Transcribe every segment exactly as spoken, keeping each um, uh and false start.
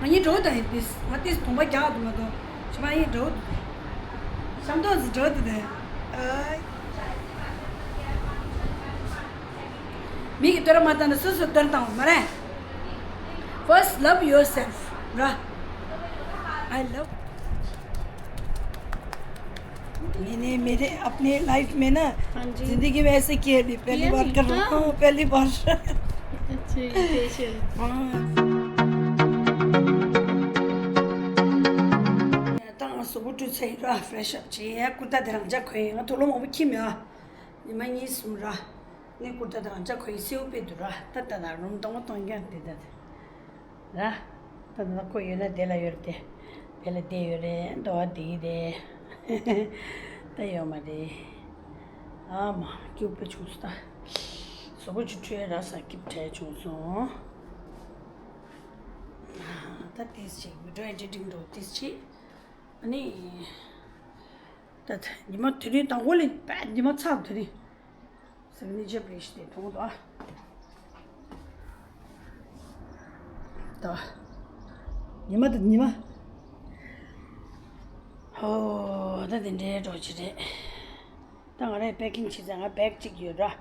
ང་གཉིས་འགྲོ་དང་ཡིན་ཏིས། ང་ཏིས་དུང་པ་རྒྱག་འདུག་མ་གཏོགས་ཕྱི་མ་ཡིན་འགྲོ་འདུག་ཤམ་ཐོག་ཟིག་འགྲོ་འདུག་དེ། མི་གི་བསྟོད་ར་མ་བཏང་ན་སོ་སོ་བསྟོད་བཏང་བ་མ་རེད། First love yourself ར། I love मैंने मेरे अपने लाइफ में ना हाँ जी। जिंदगी में ऐसे किया नहीं, पहली किया बार नहीं? कर रहा हाँ। हूँ, पहली बार। अच्छे, अच्छे। हाँ। ད་ང་གཟུགས་པོ་བཀྲུས་ཚར་ཡིན་ར། ཕེ་རེ་ཤི་ཨབ་བྱས། ཀུར་ཏ་དེ་རང་འཇགས་གོན་ཡིན། ང་དུག་ལོག་མང་པོ་འཁྱེར་མེད་ཨ། ཉི་མ་གཉིས་གསུམ་ར། ནི་ཀུར་ཏ་དེ་རང་འཇགས་གོན་ཡིན། སེའུ་དཔེ་འདུག་ར། ད་ད་ད་རུམ་སྟོང་པ་སྟོང་རྐྱང་དེ་ད་དེ། ར། ད་ད་ཁོ་ཡོད་ན་དེ་ལ་ཡོད་རེད་དེ། དེ་ལ་བསྡད་ཡོད་རེད། འདུག་བསྡད་ཀྱི་རེད། ད་ཡོད་མ་རེད། ཨ་མ་སྐྱུག་པ་བྱུང་སོང་ད། གཟུགས་པོ་ཅིག་འཁྲུད་ར་ས་སྐྱིབས་བྲལ་བྱུང་སོང་། ད་ཏིས་ཅིག་བི་ཌི་ཡོ་ཨེ་ཌི་ཊིང་འགྲོ་ཏིས་ཅིག་ཨ་ནི། ད་ཉི་མ་དེ་རིང་དང་པོ་ལས་པད་ཉི་མ་ཚ་དེ་རིང་། སིག་ནེ་ཅར་པེ་ཇི་དེ་མཐོང་དོ། ད། ཉི་མ་དང་ཉི་མ། ཧོ། ད་དེ་འདྲའི་འགྲོ་གི་རེད། ད་ང་རས་པེ་ཀིང་བྱས་ཙང་ང་བེག་གཅིག་ཡོད་ར།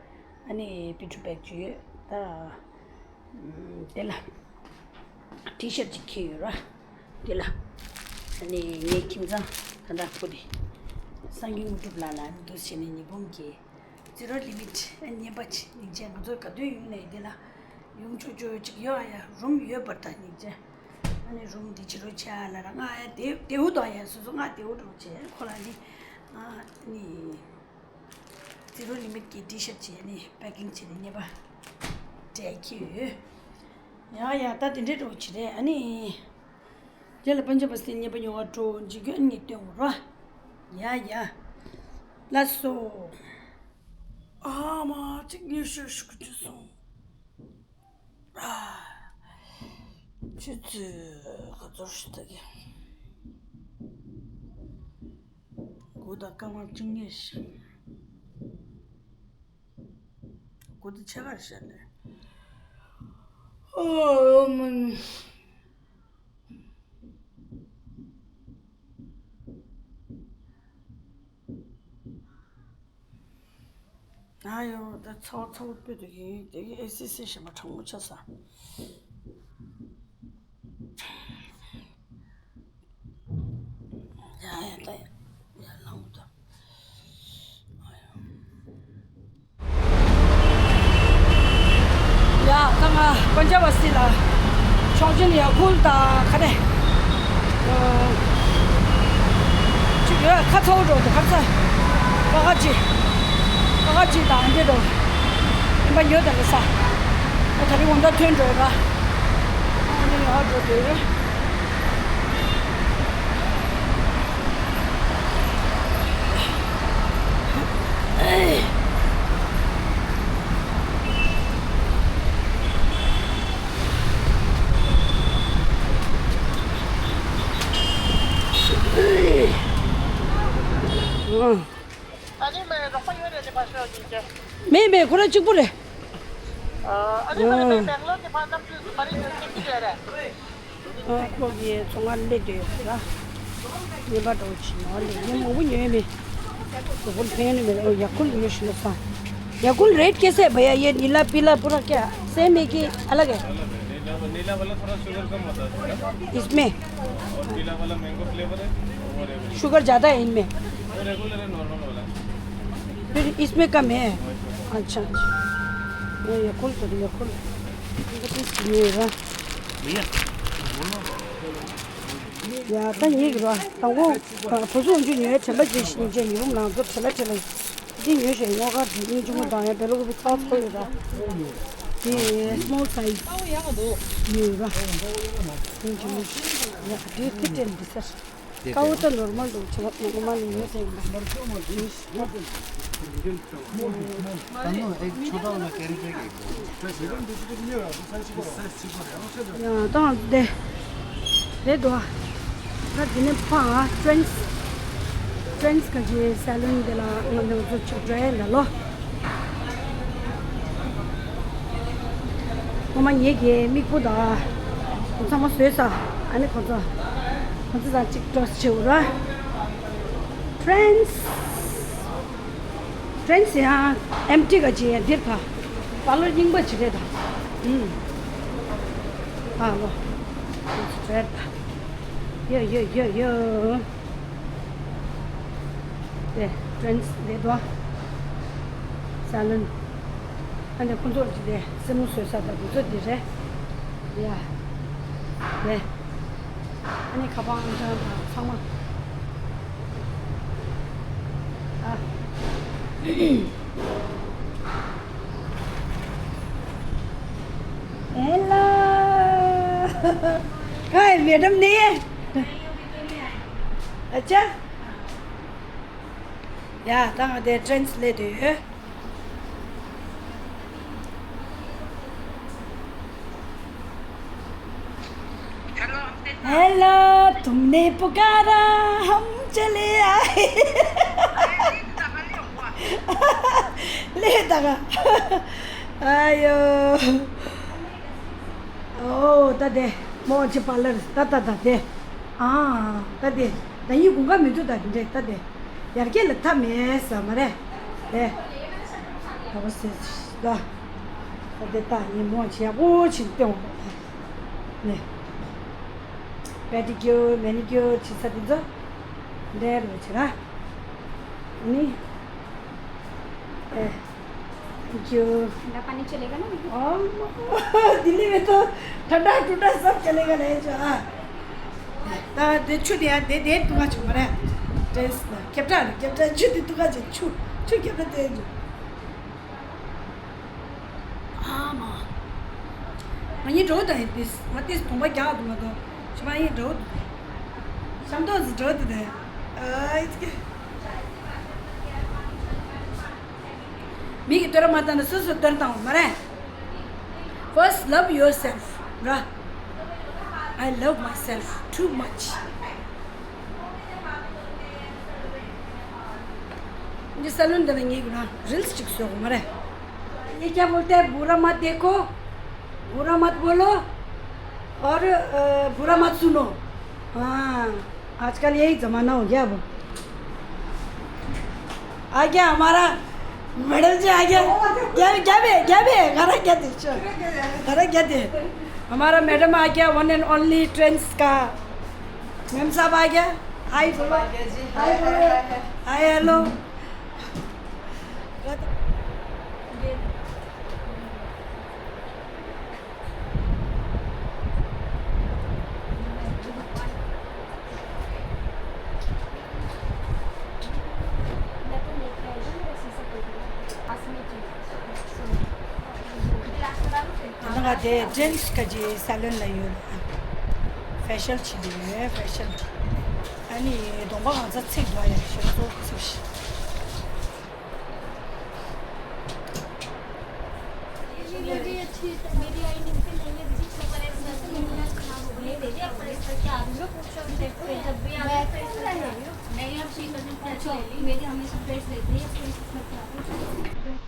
ཨ་ནི་པི་ཊུ་བེག་གཅིག་ཡོད་ད། དེ་ལ། ཊི་ཤར་ཊི་ཅིག་འཁྱེར་ཡོད་ར། དེ་ལ། ཨ་ནི་ངའི་ཁྱིམ་ཚང་ད་ལྟ་ཕུ་དེ། སངས་རྒྱས་དངོས་གྲུབ་ལགས་ལ་འདུག་བྱས་ནས་ཉི་འབུམ་གྱི། Zero limit རྙེད་པ་ཆེ། སྙིང་རྗེ། ང་ཚོ་ག་དུས་ཡོང་ནས་འདི་ལ་ཡོང་ཆོག་ཆོག་ཅིག་ཡོད་ཨ་ཡ། རུམ་ཡོད་པར་ད་སྙིང་རྗེ། ཨ་ནི་རུམ་འདི་ཕྱི་རུ་ཆ་ལ་ར་ང་ཡ་དེ་དེའུ་དང་ཡ་སོ་སོ་ང་དེའུ་འགྲོ་བྱས་ཁོ་ལ་ནི་ཨ་ནི་Zero limit གི་ཊི་ཤར་ཊི་བྱས་ནི་པེ་ཀིང་བྱས་ནི་རྙེད་པ་སྤྲད་ཁྱེར་ཡོད། ཡ་ཡ་ད་དེ་འདྲའི་འགྲོ་བྱེད་རེད། ཨ་ནི། རྒྱ་ལ་པན་ཇབ་བ་སི་ལེན་རྙེད་པ་ཉོ་བར་འགྲོ། འཇིགས་སྐྱོན་གཉིས་སྟོན་རོ། ཡ་ཡ། ལགས་སོ། ཨ་མ་གཅིག་ཉེ་ཤོས་ཤུགས་ཀྱིས་སོང་། ཨ། ཆུ་ཚོད་ག་ཚོད་ཞིག་ད་གི། དགུ་དང་སྐར་མ་བཅུ་གཉིས་ཤིག་དགུ་དང་ཕྱེད་ཀ་རེད་ཤག་ལས། ཨོ་མ། ཨ་ཡོ། ད་ཚ་བ་ཚ་བོ་དཔེ་དེ་གི་དེ་གི་ཨེ་སི་སི་ཞིམ་པ་གྲང་མོ་ཆགས་ས། ཡ་ཡ་ད་ཡ་ཡ་ལངས་ད། ཡ་ད་ང་པན་ཇབ་བ་སི་ལ་ཆོག་ཅིན་ཡ་ཁུལ་དང་ཁ་ནས་ཅིག་ཡོད། ཁ་ཚ་བོ་འགྲོ་འདུག་ཁ་ཚ། ཀ་ཁ་ཅི། ཀ་ཁ་ཅི་དང་འདི་འགྲོ། ཡིན་པ་ཉོ་དང་གི་ས། ད་རིང་འོ་ད་ཐོན་འགྲོ་ར། འདི་ཡོད་འགྲོ་འདུག་ཨ་ནི་མེད་རོགས་པ་ཡོད་རེད་ལེ། ཕར་ཤོག་ཅིག་ཅེ། མེད་མེད། ཁོ་རང་གཅིག་པུ་རེད། ཨ་ནི་མེད་མེད། སྦེང་ལོར་གྱི་ཕར་གནམ་གྲུ་མ་རིག་ཅིག་ཅིག་རེད། ཨ་ཁོ་གི་ཚོང་ཁང་སླེབས་དུས་ཡོད་ར། ཉན་པ་འགྲོ་ཆེ་ནོ་ལེ། ཉན་མང་པོ་ཉོས་མེད། ཡ་ཁུལ་ཕན་ནི་མེད། ཡ་ཁུལ་ཉོས་ཤི་ལ་ས། या कुल रेट कैसे है भैया? ये नीला पीला पूरा क्या सेम है कि अलग है? नीला वाला थोड़ा शुगर कम होता है थोड़ा। इसमें? और पीला वाला मैंगो फ्लेवर है, वो रेगुलर। शुगर ज़्यादा है इनमें? वो रेगुलर है, नॉर्मल वाला। फिर इसमें कम है? अच्छा, अच्छा। ये कुल तो, ये कुल। ये रहा। भैया, बोलो। ཡ་ད་ཉིག་ར་དང་པོ་བུ་སུ་འཇུ་ཉོས་དྲན་པ་བརྗེད་ཤིང་རྗེས་ཉི་འབུམ་ལང་ཚོ་བྲེལ་ལ་བྲེལ་ལ། འདི་ཉོས་ཤིང་སྔོ་དཀར་འདི་སྙིང་རྗེ་མོ་དང་ཡ་བེ་ལོ་ཀོ་བི་ཚ་ཚོ་ཡོད་ར། འདི་སི་མོལ་སའི་ཛི་ཉོས་ར། སྙིང་རྗེ་མོ་ཡ་འདི་ཐི་ཏྲེན་འདི་སར། का वो तो नॉर्मल दो छो नॉर्मल नहीं है। ཡང་དང་དེ་རེད་དོ། ད་དེ་ནས་ཕ་ཕྲེན་སི་ཕྲེན་སི་ག་ཅེ་སེ་ལོན་དེ་ལ་ང་ཚོ་ཆུ་འགྲོ་ཡ་ལ་ལོ། ངོ་མ་ངེད་ཀྱི་མིག་སྤུ་དང་ཚང་མ་བཟོས་ས། ཨ་ནི་ཁོང་ཚོ་ཁོང་ཚོ་དང་གཅིག་ཀྲོས་བྱེད་འུ་ར། ཕྲེན་སི། ཕྲེན་སི་ཡང་ཨེམ་ཊི་ག་ཅི་ཡང་འདིར་ཁ་པ་ལོ་རྙིང་པ་ཅི་རེད་ད། ཨུམ། ཨ་ལོ། ཁོང་ཚོ་ཊྲེད་ད། ཡོ་ཡོ་ཡོ་ཡོ། དེ་ཕྲེན་སི་དེ་དོ། ས་ལོན། ཨ་ནི་ཁོང་ཚོ་ཅི་དེ་སེན་མོ་བཟོས་ས་དང་དེ་ཚོ་འདི་རེད། ཡ། དེ། ཨ་ནི་ཁ་པར་ཨང་གྲངས་དང་ཚང་མ། ཨ། ཧེ་ལོ། ཧའི་མེ་ཌམ་ནི། ཨ་ཅག་ཡ། ད་ང་དེ་ཕྲེན་སི་སླེབས་དུས། हेलो, तुमने पुकारा, हम चले आए। ले तगा। आयो। ओ, तदे, मोची पार्लर, तता तदे। आ, तदे, तयु गुंगा मितु तदे, तदे। ཡར་རྒྱས་ལ་མཐའ་མེད་ས་མ་རེད། ཨེ། ད་བ་སེ་ད། ད་དེ་ད་ཉིན་མོ་བྱས་འོ་ཕྱིན་ཏེ་འོང་། ནས། པེ་ཌི་ཀིའུར་མེ་ནི་ཀིའུར་བྱེད་ས་དེ་ཚོ། འདྲེ་རུ་བྱེད་ན། ནི། ཨེ། Thank you. ठंडा पानी चलेगा ना? दिल्ली में तो ठंडा ठंडा सब चलेगा नहीं जो। ད་དེ་ཆུ་དེ་ཡང་དེ་དེ་ཏུ་ག་ཆུ་མ་རེད། ཏྲེས་ན་ཁྱབ་བྲག་ནི་ཁྱབ་བྲག་ཆུ་དེ་ཏུ་ག་ཆུ་ཆུ་ཁྱབ་བྲག་དེ་ཆུ། ཨ་མ། ང་གཉིས་འགྲོ་དང་ཡིན་ཏིས་ང་ཏིས་དོང་པ་རྒྱག་དུ་མ་དོ། ཆུ་མ་ཡིན་འགྲོ་དུ་དེ། ཤམ་ཏོག་ཟི་འགྲོ་དུ་དེ། ཨ་ཨི་ཙི་ཀེ། མི་གི་དོར་མ་བཏང་ན་སོ་སོ་དོར་བཏང་བ་མ་རེད། First love yourself ར། I love myself too much. འདི་ས་ལོན་འདི་ལ་ངེད་ཀྱི་རང་རིལ་སི་ཅིག་བཟོ་དགོས་མ་རེད། ये क्या बोलते हैं, बुरा मत देखो, बुरा मत बोलो और, अ, बुरा मत सुनो। हाँ। आजकल यही जमाना हो गया अब। आ गया हमारा मैडम जी, आ गया। क्या, क्या भी, क्या भी है? खाना क्या दे? चल। खाना क्या दे? हमारा मैडम आ गया, वन एंड ओनली ट्रेंड्स का मैम साहब आ गया। हाय बोलो। हाय बोलो। हाय, हेलो। ད་ང་དེ་ཌེན་སི་ཀ་ཅི་ས་ལོན་ལ་ཡོད། ཕེ་ཤལ་བྱེད་དུ་ཡོད། ཕེ་ཤལ། ཨ་ནི་གདོང་པ་གང་ཚ་ཚིག་འགྲོ་ཡ་ཤོད་ཚོ་ཚིག་ཤི། मेरी अच्छी, मेरी आई नहीं से नहीं है दीदी, छह पर ऐसा तो मेरी आँख खराब हो गई है दीदी, आप प्रेस करके आ रही हो, पूछो उनसे, जब भी आ रही हो, प्रेस करके आ रही हो। नहीं, आप ठीक है, पूछो, मेरी हमेशा प्रेस लेती है, प्रेस करके आ रही हो।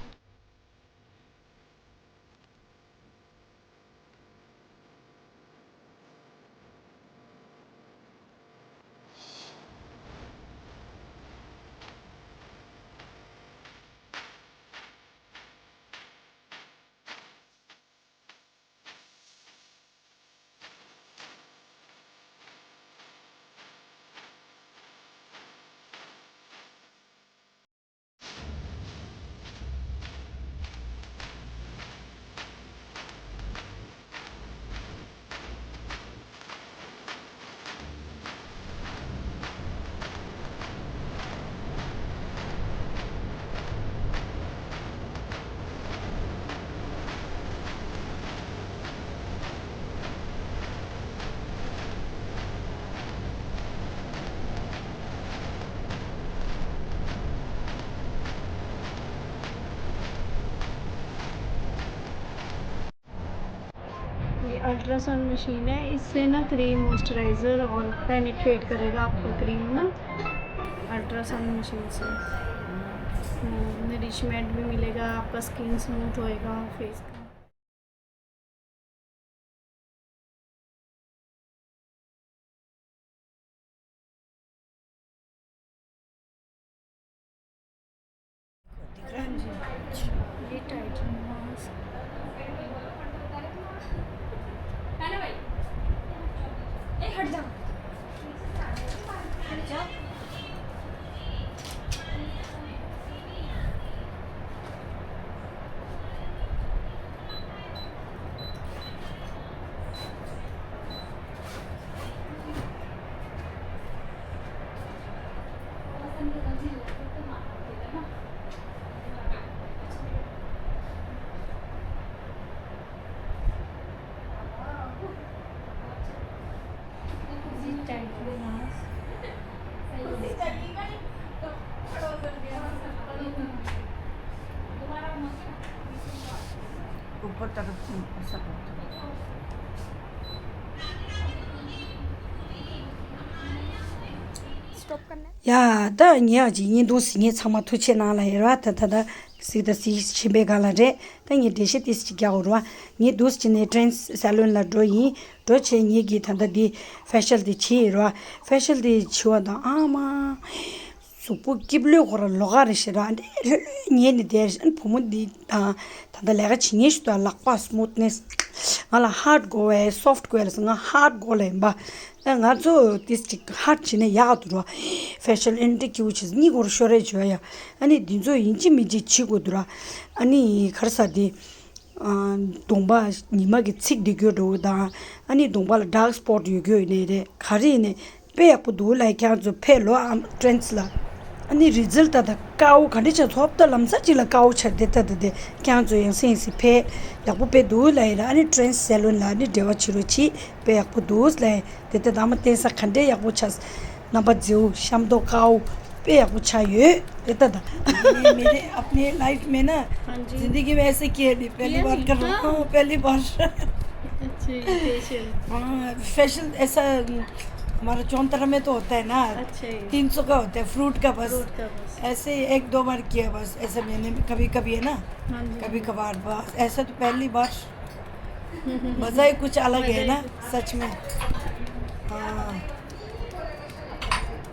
ये अल्ट्रासाउंड मशीन है, इससे ना क्रीम मॉइस्चराइजर और पेनिट्रेट करेगा आपका क्रीम ना अल्ट्रासाउंड मशीन से। नरिशमेंट भी मिलेगा, आपका स्किन स्मूथ होएगा फेस का। ऊपर तरफ से ऐसा करते हैं। ཡ། ད་ངས་ཨ་ཅེ་བརྙན་ཐུང་གཟིགས་མཁན་ཚང་མ་ཐུགས་རྗེ་གནང་ལ་ཡོད་ར། ད་ད་ད་གཟིགས་ད་གཟིགས་ཕྱིན་པའི་སྒང་ལ་རེད། ད་ངས་འགྲེལ་བཤད་ཏོག་ཙམ་ཅིག་རྒྱག་དགོས་ར། ངས་འདུག་སེ་བྱས་ནས་ཊེན་སེ་ལོན་ལ་འགྲོ་ཡིན། འགྲོ་བྱས་ངས་ཀྱིས་ད་ལྟ་འདི་ཕེ་ཤལ་དེ་བྱས་ཡིན་ར། ཕེ་ཤལ་དེ་བྱས་པ་དང་ཨ་མ། གཟུགས་པོ་སྐྱིབས་ལོས་ཁོ་ར་ལོགས་ཀ་རེད་ཤག་ར། འདི་ལྷོད་ལྷོད་ཉལ་ནས་བསྡད་རེད། ཨ་ནི་བུ་མོ་འདི་དང་ད་ལྟ་ལས་ཀ་བྱེད་མཁན་ཞིག་འདུག་ལག་པ་སི་མུ་ཐི་ནེ་སི། ང་ལ་ཧར་ཌི་དགོས་བས་སོབ་ཊི་དགོས་ལབ་སོང་། ང་ཧར་ཌི་དགོས་ལབ་ཡིན་པ། ཨ་ང་ཚོ་ཏོག་ཙམ་ཅིག་ཧར་ཌི་བྱས་ན་ཡག་འདུག་ར། ཕེ་ཤལ་ཨེ་ནི་ཊི་ཀིའུ་བྱས་གཉིས་སྐོར་ཤོར་རེ་བྱོས་ཡ། ཨ་ནི་འདི་ཚོ་ཡིན་གཅིག་མིན་གཅིག་བྱེད་དགོས་འདུག་ར། ཨ་ནི་ག་རེ་ཟེར་དེ། གདོང་པ་ཉི་མ་གི་ཚིགས་བསྡད་རྒྱུ་འདྲ་བོ་དང་། ཨ་ནི་གདོང་པ་ལ་ཌར་ཀི་སི་པོ་ཊི་ཡོད་རྒྱུ་ཡིན་ནའི་རེད། ག་རེ་ཡིན་ནའི་དཔེ་ཡག་པོ་འདུག་ལབ། ཁྱེད་རང་ཚོ་ཕེབས་ལོ་ཨམ་ཊེན་སེ་ལ། ཨ་ནི་རི་ཛལ་ཊི་ད་ལྟ་དཀར་པོ་ག་འདྲ་ཆགས། ཚོགས་ད་ལམ་སང་ཅིག་ལ་དཀར་པོ་ཆགས་བསྡད་ད། ད་དེ་ཁྱེད་རང་ཚོ་ཡང་སེ་ཡང་སེ་ཕེབས། ཡག་པོ་དཔེ་འདུག་ལབ་ཡིན་ར། ཨ་ནི་ཊེན་སེ་ལོན་ལ་ཨ་ནི་འབྲེལ་བ་བྱེད་རོགས་གྱིས། དཔེ་ཡག་པོ་འདུག་ལབ་ཡིན། དེ་ལྟ་དང་མ་བསྟན་ས་ག་འདྲའི་ཡག་པོ་ཆགས། རྣམ་པ་མཛེས་པོ་ཤམ་ཐབས་དཀར་པོ་དཔེ་ཡག་པོ་ཆགས་ཡོད། དེ་ལྟ་དང་། ये मेरे अपने लाइफ में ना, हाँ जी। जिंदगी में ऐसे किया नहीं, पहली किया बार नहीं, कर रहा हूँ। हाँ। पहली बार। अच्छा, फेशियल। हाँ, फेशियल ऐसा हमारा चौंतरा में तो होता है ना, अच्छा ही। तीन सौ का होता है, फ्रूट का बस। फ्रूट का बस। ऐसे ही एक दो बार किया बस, ऐसे महीने में कभी कभी, है ना, हाँ जी। कभी कभार। बस ऐसा तो पहली बार। मज़ा ही कुछ अलग है ना, सच में। हाँ।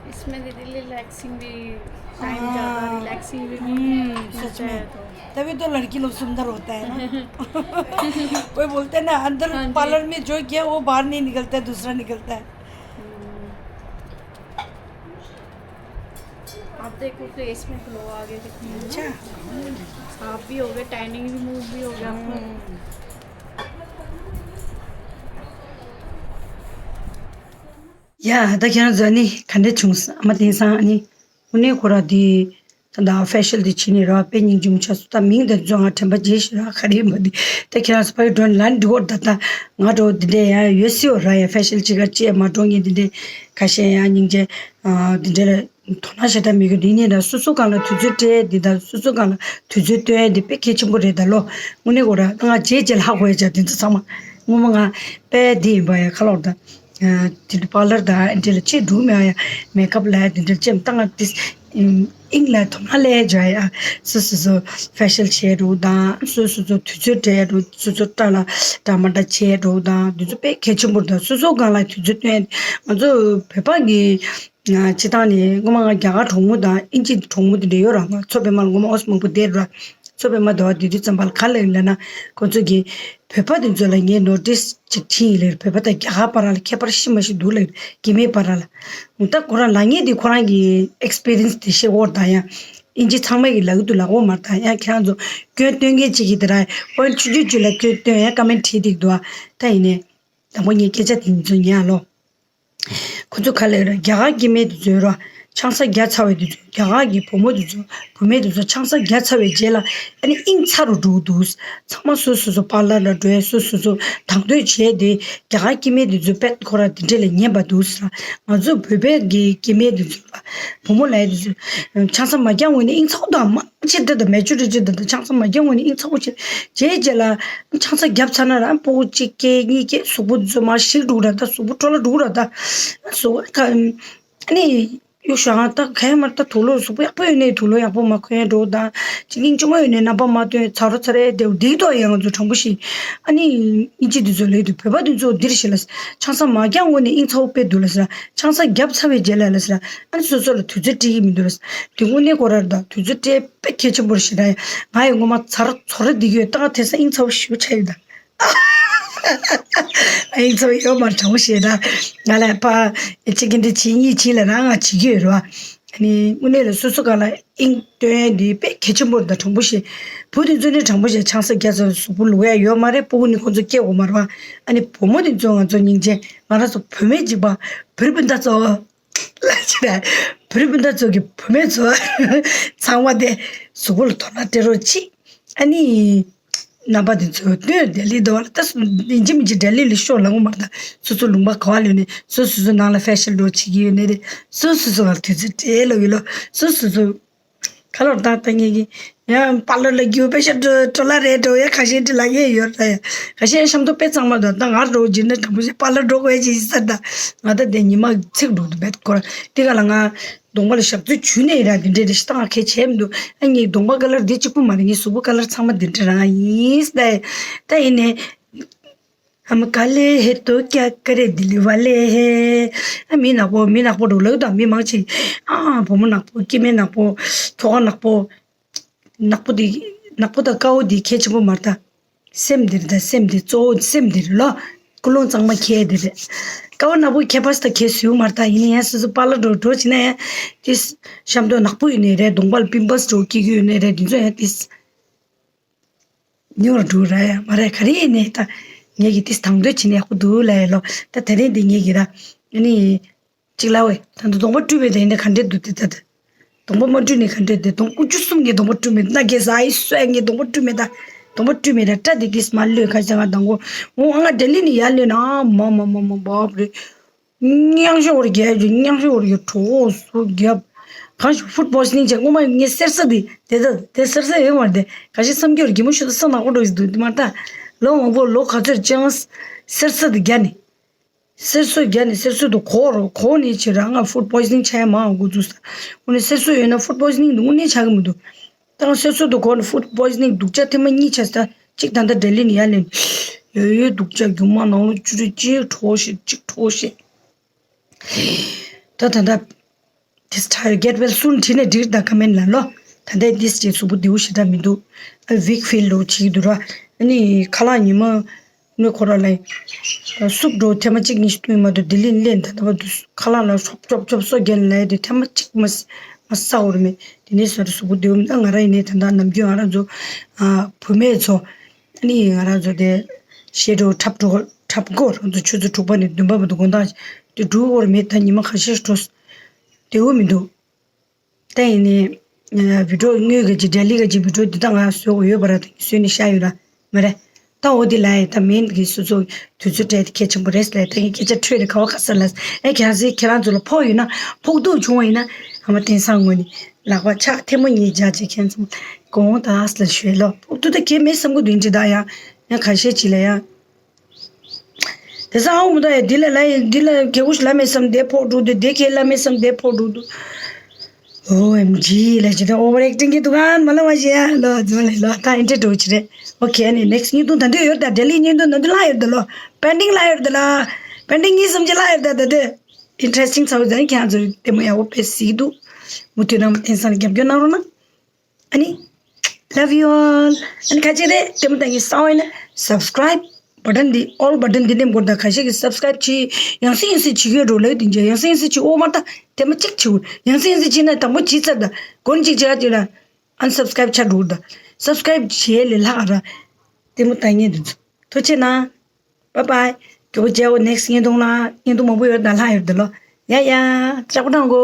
इसमें दीदी रिलैक्सिंग भी, टाइम हाँ। ज़्यादा रिलैक्सिंग भी हम्म, मिलता सच है में। तो। तभी तो लड़की लोग सुंदर होता है ना। कोई बोलते हैं ना, अंदर हाँ जी। पार्लर में जो किया वो बाहर नहीं निकलता है, दूसरा निकलता है। हम्म। आप देखो फेस में ग्लो आ गया कितनी। अच्छा। साफ भी हो गया, टैनिंग रिमूव भी हो गया आपका। हम्म। ཡ། ད་ཁྱེད་རང་ཚོ་ནི་ག་འདྲ་བྱུང་སོང་། ཨ་མ་བསྟན་སང་ནི་དངོས་གནས་ཁོ་ར་དེ་ད་ལྟ་ཕེ་ཤལ་དེ་བྱས་ནས་ར་དཔེ་སྙིང་རྗེ་མོ་ཆགས་སོང་། ད་མིང་དེ་ཚོ་ང་དྲན་པ་བརྗེད་ཤག་ར། ག་རེ་ཡིན་པ་དེ། ད་ཁྱེད་རང་ཚོ་ཕ་གི་འགྲོ་ལན་འདི་བོར་ད། ད་ང་འགྲོ་འདི་འདྲ་ཡང་ཡོད་སྲིད་པ་ར། ཡ་ཕེ་ཤལ་ཅིག་ག་ཅིག་མ་འགྲོ་མཁན་འདི་འདྲ་ཁ་ཤས་ཡང་སྙིང་རྗེ་འདི་འདྲ་ལ། དོ་སྣང་ཞེ་དྲག་མི་དགོས། འདི་ནས་ད་སོ་སོ་སྒང་ལ་དུས་ཚོད་སྤྲད་འདི་དང་སོ་སོ་སྒང་ལ་དུས་ཚོད་བཏོན་འདི་དཔེ་གལ་ཆེན་པོ་རེད་ད་ལོ། དངོས་གནས་ཁོ་ར་ང་རྗེས་རྗེས་ལ་ཧ་གོ་ཡ་ཅག་དེ་ཚོ་ཚང་མ། སྔོན་མ་ང་དཔེ་འདི་ཡིན་པ་ཡ་ཁ་ལོག་ད། དེ་འདྲ་པར་ལར་དང་འདི་ལ་ཅིག་འགྲོ་མེད་ཡ། མེག་ཨབ་ལ་འདི་འདྲ་ཅིག་ད་ང་དེ་དབྱིངས་ལ་དོ་སྣང་སླེབས་ཡ་ཅག་ཡ། སོ་སོ་སོ་ཕེ་ཤལ་བྱས་འགྲོ་དང་སོ་སོ་སོ་དུས་ཚོད་སྤྲད་འགྲོ། སོ་སོ་འདྲ་ལ་འདྲ་མ་འདྲ་བྱས་འགྲོ་དང་དེ་ཚོ་དཔེ་གལ་ཆེན་པོ་རེད། ད་སོ་སོ་སྒང་ལ་དུས་ཚོད་བཏོན། ང་ཚོ་བོད་པ་གི་སྤྱིར་བཏང་ནས་སྔོན་མ་ང་རྒྱ་གར་གྲོགས་མོ་དང་དབྱིན་ཇི་གྲོགས་མོ་དེ་འདྲ་ཡོད་ར། ང་མཚོ་པདྨ་ལ་སྔོན་མ་ཨོ་སི་མང་པོ་བསྡད་ར། མཚོ་པདྨ་དེ་བ་དེ་དུས་ཙམ་པ་ལ་ག་ལ་ཡིན་ལབ་ན། ཁོ་ཚོ་གིས་བོད་པ་དེ་ཚོ་ལ་ངས་ནོ་ཊིས་ཅིག་བྱིན་ཡིན་ལེ། བོད་པ་དང་རྒྱ་གར་བར་ལ་ཁྱད་པར་ཤི་མ་ཤི་འདུག་ལེ། སྐྱེ་དམན་བར་ལ། ད་ཁོ་རང་ལབ་མཁན་དེ་ཁོ་རང་གི་ཨེག་སི་པི་རི་ཡན་སི་དེ་བཤད་ཡོད་ར། ད་ཡང་དབྱིན་ཇི་ཚང་མ་གིས་ལབ་ཀྱི་འདུག་ལབ་ཡོད་མ་རེད། ད་ཡང་ཁྱེད་རང་ཚོ་སྐྱོན་སྟོན་མཁན་ཅིག་གིས་དེ་ར་པོ་ཡིན་ཊི་ཆུང་ཆུང་ཅིག་ལ་སྐྱོན་སྟོན་ཡ་ཀོ་མེན་ཊི་བྲིས་བསྡད་འདུག་ཨ། ད་ཡིན་ནའི་དང་པོ་ངས་སྐད་ཆ་དེ་ཚོ་ཉན་ཨ་ལོ། ཁོ་ཚོ་ག་ལབ་ར། རྒྱ་གར་སྐྱེ་དམན་དེ་ཚོ་ར་ཆང་ས་བརྒྱབ་ཚར་བའི་དེ་ཚོ། རྒྱ་གར་གྱི་བུ་མོ་དེ་ཚོ་བུད་མེད་དེ་ཚོ་ཆང་ས་བརྒྱབ་ཚར་བའི་རྗེས་ལ་ཨ་ནི་དབྱིངས་ཚ་རུ་འགྲོ་གི་འདུག་ཚང་མ་སོ་སོ་སོ་པར་ལར་ལ་འགྲོ་ཡ། སོ་སོ་སོ་དང་དོད་བྱས་ཏེ། རྒྱ་གར་སྐྱེ་དམན་དེ་ཚོ་དཔེ་ཁོ་ར་དེ་འདྲས་ལ་ཉན་པ་འདུག་ཟེར། ང་ཚོ་བོད་པའི་གི་སྐྱེ་དམན་དེ་ཚོ་ལ་བུ་མོ་ལབ་ཡ་དེ་ཚོ་ཆང་ས་མ་བརྒྱབ་སྔོན་ནས་དབྱིངས་ཚ་པོ་དང་མ་ཅིག་དེ་དང་མེ་ཅོ་རི་ཊི་དེ་དང་ཆང་ས་མ་བརྒྱབ་སྔོན་ནས་དབྱིངས་ཚ་པོ་བྱས། བྱས་རྗེས་ལ་ཆང་ས་བརྒྱབ་ཚར་ན་ར་ཕྲུ་གུ་གཅིག་སྐྱེས་གཉིས་སྐྱེས། གཟུགས་པོ་དེ་ཚོ་མར་ཞིག་འགྲོ་གི་ར། ད་གཟུགས་པོ་འཕྲོ་བརླག་འགྲོ་གི་ར། ད་གཟུགས་པོ་ཨ་ནི། གཡུག་ཤོག་ཨ། ད་ག་ཡ་མར་ད་དུག་ལོག་གཟུགས་པོ་ཡག་པོ་ཡོད་ནའི་དུག་ལོག་ཡག་པོ་མ་གོན་ཡ་འགྲོ་དང་། ཅི་སྙིང་རྗེ་མོ་ཡོད་ནའི་རྣམ་པ་མ་སྟོན། ཚ་རོ་ཚ་རེ་དེ་འདི་ཏོ་ཡང་ང་ཚོ་དྲང་པོ་ཞིག་ཨ་ནི་ཨིན་ཇི་འདི་ཚོ་ལས་དུས་བོད་པ་འདི་ཚོ་འདིར་ཞིག་ལ་ཆང་ས་མ་རྒྱག་སྔོན་ནས་ཨིན་ཚའོ་དཔེ་འདུག་ལ་ཟེར། ཆང་ས་བརྒྱབ་ཚར་བའི་རྗེས་ལ་ལ་ཟེར། ཨ་ནི་སོ་སོ་ལ་དུས་ཚོད་སྤྲད་ཀྱི་མི་འདུག་ལ་ཟེར། དེ་དངོས་གནས་ཁོ་ར་ད་དུས་ཚོད་སྤྲད་དཔེ་གལ་ཆེན་པོ་རེད་ཞེ་དྲག་ཡ། ང་ཡི་ངོ་མ་ཚ་རོ་ཚོ་རེ་འདི་ཡོད་ད་ང་དེང་སང་ཨིན་ཚའོ་ཞུ་ཆ་ཡོད་ད། ཨིན་ཚའོ་ཡོད་མ་དྲང་པོ་ཞེ་དྲག་ང་ལ་ཕ་ཅི་གིན་འདི་བྱེད་གཉིས་བྱེད་ལ་རང་ང་བྱེད་ཀྱི་ཡོད་རེད་བ། ཨ་ནི་དངོས་གནས་ལ་སོ་སོ་ག་ལ་ཨིན་སྟོན་ཡ་འདི་དཔེ་གལ་ཆེན་པོ་རེད་ད་དྲང་པོ་ཞེ། བུ་དེ་ཚོ་ནི་དྲང་པོ་ཞེ་ཆང་ས་བརྒྱབ་ཚར་གཟུགས་པོ་ལུག་ཡ་ཡོད་མ་རེད། སྤུ་གུ་ནི་ཁོ་ཚོ་སྐྱེ་དགོས་མ་རེད་བ། ཨ་ནི་བུ་མོ་དེ་ཚོ་ང་ཚོ་སྙིང་རྗེ། ང་རང་ཚོ་བུད་མེད་གཅིག་པ་བུ་རི་སྤུན་ཟླ་ཚོ་ལ་ཅི་རེད། བུ་རི་སྤུན་ཟླ་ཚོ་གི་བུད་མེད་ཚོ་ཚང་མ་དེ་གཟུགས་པོ་ལ་དོ་སྣང་སྤྲད་རོགས་གྱིས། ཨ་ནི། རྣམ་པ་དེ་ཚོ་སྟོན་ལྡི་ལི་འདུག་བ་ལ་ད་སུ་ཡིན་གཅིག་མིན་གཅིག་ལྡི་ལི་ལ་ཤོག་ལ་ངོ་མ་ད་སོ་སོ་ལུང་པ་ག་བ་ལོན་ནས་སོ་སོ་སོ་ནང་ལ་ཧྥེ་ཤན་འགྲོ་བྱེད་ཀྱི་ཡོད་ནས་རེད། སོ་སོ་སོ་ལ་དུས་ཚོད་སྤྲད་ལོ་ཡོད་ལོ་སོ་སོ་སོ་ག་ལོར་བཏང་བཏང་ངེས་ཀྱི་ཡང་པ་ལར་ལ་རྒྱུ་ཧྥེ་ཤན་འགྲོ་ལ་རེད་འགྲོ་ཡ་ཁ་ཤས་འདྲི་ལ་ངེས་ཡོད་ར་ཡ་ཁ་ཤས་ཤམ་ཐོ་དཔེ་གཙང་མ་འདུག་ད་ང་འགྲོ་རྗེས་ནས་དྲང་པོ་ཞིག་པ་ལར་འགྲོ་དགོས་ཀྱི་ཡིན་ས་ད་ང་ད་དེ་ཉི་མ་ཚིག་འགྲོ་འདུག་བེད་ཁོ་ར་དེ་ག་ལ་ང་གདོང་པ་ལ་ཞག་ཚོད་བྱུས་ནས་ར་དེ་འདྲས་རེ་ཞིག་བཏང་ཁེ་བྱས་མི་འདུག་ཨ་ངའི་གདོང་པ་ཀ་ལར་འདི་གཅིག་པུ་མ་རེད། ངའི་གཟུགས་པོ་ཀ་ལར་ཚང་མ་འདི་འདྲ་རང་ཡིན་ད། ད་ཡིན་ནས་ཧམ་ག་ལེ་ཧེ་ཏོ་ཀྱ་ཀ་རེ་དི་ལི་བ་ལེ་ཧེ། ཨ་མི་ནག་པོ་མི་ནག་པོ་འགྲོ་ལགས་དང་མི་མང་ཆེ་ཨ་བུ་མོ་ནག་པོ་སྐྱེ་དམན་ནག་པོ་ཁྱོ་ག་ནག་པོ་ནག་པོ་འདི་ནག་པོ་དང་དཀར་པོ་འདི་གལ་ཆེན་པོ་མ་རེད་ད། སེམས་འདིར་ད་སེམས་འདི་གཙོ་བོ་སེམས་འདིར་ལོ། ཀུན་སློང་གཙང་མ་ཁྱེར་འདི་རེད། ཀ་བ་ནག་པོ་ཁྱད་པར་ད་ཁྱེར་སུ་ཡོད་མ་རེད་ད། ཡིན་ན་ཡང་སོ་སོ་པཱ་ལར་འགྲོ་འགྲོ་བྱེད་ན་ཡང་ཏིས་ཤམ་ཐོ་ནག་པོ་ཡོད་ནའི་རེད། གདོང་པ་ལ་པིམ་པལ་སི་འགྲོ་སྐྱེ་གི་ཡོད་ནའི་རེད། འདི་ཚོ་ཡང་ཏིས་ཉོ་ར་འགྲོ་ར་ཡ་མ་རེད། ག་རེ་ཡིན་ནའི་ད་ངེད་ཀྱི་ཏིས་དང་དོད་བྱེད་ན་ཡག་པོ་འདུག་ལ་ཡ་ལོ། ད་དེ་རིང་འདི་ངེད་ཀྱི་ར་ཨ་ནི། གཅིག་ལ་ཝེ། ད་ལྟ་གདོང་པ་བཀྲུས་མེད་ད་ཡིན་ན་ག་འདྲས་འདུག་དེ་ད་ད། གདོང་པ་མ་བཀྲུས་ནས་ག་འདྲས་དེ་གདོང་དགུ་བཅུ་གསུམ་གྱི་གདོང་པ་བཀྲུས་མེད་ན་གེ་ཟ་ཡི་སོ་ཡ་ངའི་གདོང་པ་བཀྲུས་མེད་ད། གདོང་པ་བཀྲུས་མེད་ད་སྐྲ་དེ་གིས་མ་ལོས་ཁ་ཤས་ང་དང་གོ། འོ་ང་ལྡི་ལི་ནས་ཡར་ལོན་ན་མ་མ་མ་མ་བབ་རེད། མྱང་ཤོག་བར་རྒྱབ་རྒྱུ་མྱང་ཤོག་བར་རྒྱུ་གྲོགས་སུ་རྒྱབ། གང་ཞིག་ཧྥུཌ་པོ་ཤི་ནིང་བྱས་སྔོན་མ་ངས་གསེར་ས་དེ་དེ་ད་དེ་གསེར་ས་ཡོད་མ་རེད་དེ་ག་ཞིག་བསམ་རྒྱུར་གད་མོ་ཤོར་ད་ས་ནག་པོ་འགྲོ་ཡི་འདུག་དེ་མ་ད། ལོ་མང་པོ་ལོ་ག་ཚོད་ཅང་གསེར་ས་དེ་རྒྱ་ནས། གསེར་སོ་རྒྱ་ནས་གསེར་སོ་དུ་གོ་རོ་གོ་ནས་ཕྱིར་རང་ང་ཧྥུཌ་པོ་ཤི་ནིང་ཆགས་ཡ་མང་འགོ་འཛུགས་ས། འོ་ནས་གསེར་སོ་ཡོད་ན་ཧྥུཌ་པོ་ཤི་ནིང་དུ་དངོས་གནས་ཆགས་ཀྱི་མི་འདུག་ད་ང་གསེར་སོ་དུ་གོ་ནས་ཧྥུཌ་པོ་ཤི་ནིང་སྡུག་ཅག་ཐེངས་མ་གཉིས་ཆགས་ས་གཅིག་ད་ལྟ་ལྡི་ལི་ནས་ཡར་ལེན། ཡོད་ཡོད་སྡུག་ཅག་རྒྱུ་མ་ནང་ལོ་བཅུ་དྲུག་གཅིག་གྲོགས་ཤིག་གཅིག་གྲོགས་ཤིག་ད་ད་ད། This time get well soon བྲིས་ནས་འགྲིག་ད་ཀ་མེན་ལ་ལོ། ད་ལྟའི་this ཅེས་གཟུགས་པོ་བདེ་བོ་ཞེ་དྲག་མི་འདུག་ཨ་weak feel འདྲ་བོ་བྱེད་ཀྱི་འདུག་ར། ཨ་ནི་ཁ་ལག་ཉི་མ་ནི་ཁོ་ར་ལ་སུབ་འདྲ་བོ་ཐེངས་མ་གཅིག་གཉིས་ཤིག་བཏུང་མ་གཏོགས་ལྡི་ལི་ནས་ལེན་ད་ལྟ་བར་དུ་ཁ་ལག་ལ་ཧྲོབ་ཅོབ་ཅོབ་སོ་རྒྱན་ལ་ཡ་དེ་ཐེངས་མ་གཅིག་མ་ཟ་མ་ཟ་འོར་མེད། དེ་ནས་ཟ་རུ་གཟུགས་པོ་བདེ་བོ་མི་འདུག་ང་ར་ཡིན་ནའི་ད་ལྟ་ནམ་རྒྱུན་ང་རང་ཚོ་ཨ་བུད་མེད་ཚོ་ཨ་ནི་ང་རང་ཚོ་དེ་ཞེ་འདྲ་བོ་འཁྲབ་འགྲོ་འཁྲབ་འགོ་རང་ཚོ་ཆུ་ཚོད་དྲུག་པ་ནས་བདུན་པ་བར་དུ་དགོང་དག་དེ་འགྲོ་འོར་མེད་ད་ཉི་མ་ཁ་ཤས་འགྲོ། བདེ་བོ་མི་འདུག་ད་ཡིན་ནའི། བི་ཌིའོ་དངུལ་ག་ཅིག་ལྡི་ལི་ག་ཅིག་བི་ཌིའོ་འདི་དག་ང་བཟོ་དགོས་ཡོད་པ་ར་ད་བཟོས་ནས་བཞག་ཡོད་ར་མ་རེད། ད་འོ་འདི་ལ་ཡི་ད་མིན་གི་སོ་སོ་དུས་ཚོད་སྤྲད་དེ་གལ་ཆེན་པོ་རེད་ལ་ད་ངས་སྐད་ཆ་འཕྲོས་ཏེ་ག་བ་ག་ས་ལ་ཨེ་གལ་སྲིད་ཁྱེད་རང་ཚོ་ལ་ཕོག་ཡོད་ན་ཕོག་ཐུག་བྱུང་བ་ཡིན་ན་ཨ་མ་བསྟན་སང་ངོས་ནས་ལག་པ་ཕྱག་ཐལ་མོ་གཉིས་སྦྱར་ཅིག་ཁྱེད་ཚོ་དགོངས་དག་ལ་ཞུས་ལོ། ཕོག་ཐུག་ད་གལ་མེད་བསམ་གི་འདུག་འདི་ད་ཡང་ཡང་ཁ་ཤས་ཅིག་ལ་ཡང་། དེ་སང་ཨོ་མོ་ད་ཡ་འདི་ལ་ལ་ཡ་འདི་ལ་གལ་གུ་ཤི་ལ་མེད་བསམ་དེ་ཕོག་འགྲོ་འདུག་དེ་གལ་ལ་མེད་བསམ་དེ་ཕོག་འགྲོ་འདུག་ཨོ་ཨེམ་ཇི་ལ་ཇི་ད་ཨོ་ཝར་ཨེག་ཊིང་གི་འདུག་ག་མ་ལ་མ་ཤེས་ཡ་ལོ་ཛོ་ལེ་ལོ་ད་ཨིན་ཊར་འགྲོ་ཆི་རེད། ཨོ་ཁེ་ཨ་ནི་ནེག་སི་ཊི་བརྙན་ཐུང་ད་འདོད་ཡོད་ད་ལྡི་ལི་བརྙན་ཐུང་ད་འདོད་ལྷག་ཡོད་ད་ལོ། པེན་ཌིང་ལྷག་ཡོད་ད་ལ། པེན་ཌིང་གཉིས་གསུམ་ཅིག་ལྷག་ཡོད་ད་ད་དེ་ཨིན་ཊ་རེ་སི་ཊིང་ཚ་བོ་ད་ནི་ཁྱེད་རང་ཚོ་ལྟད་མོ་ཡག་པོ་དཔེ་གཟིགས་འདུག་མུ་མཐུད་རང་བསྟན་སང་ལ་རྒྱབ་སྐྱོར་གནང་རོགས་གནང་། ཨ་ནི། Love you all. ཨ་ནི་ཁ་ཆེ་རེད་ལྟད་མོ་ལྟ་ཡིན་སང་བ་ཡིན་ན་subscribe button འདི་all button འདི་ནེམ་དགོས་ད་ཁ་ཤས་ཀྱི་subscribe བྱེད་ཡང་སེ་ཡང་སེ་བྱེད་ཀྱི་ཡོད་འགྲོ་ལབ་དེ་འཇལ་ཡང་སེ་ཡང་སེ་བྱེད་ཨོ་མ་ད་ལྟད་མོ་གཅིག་བྱེད་ཡང་སེ་ཡང་སེ་བྱེད་ན་དང་པོ་བྱེད་ཚར་ད་གོན་གཅིག་བྱེད་ཡ་བྱེད་ན་unsubscribe ཆ་འགྲོ་ད་subscribe བྱེད་ལས་ལྷག་ར་ལྟད་མོ་ལྟ་ངེས་འདུག་ཚོ་ཐུགས་རྗེ་ཆེ་གནང་། Bye bye. མགྱོགས་པོ་མཇལ་འོ་next བརྙན་ཐུང་ལ་བརྙན་ཐུང་མང་པོ་ཡོད་ད་ལྷག་ཡོད་ད་ལོ། ཡ་ཡ། ཅག་པོ་གྲང་གོ།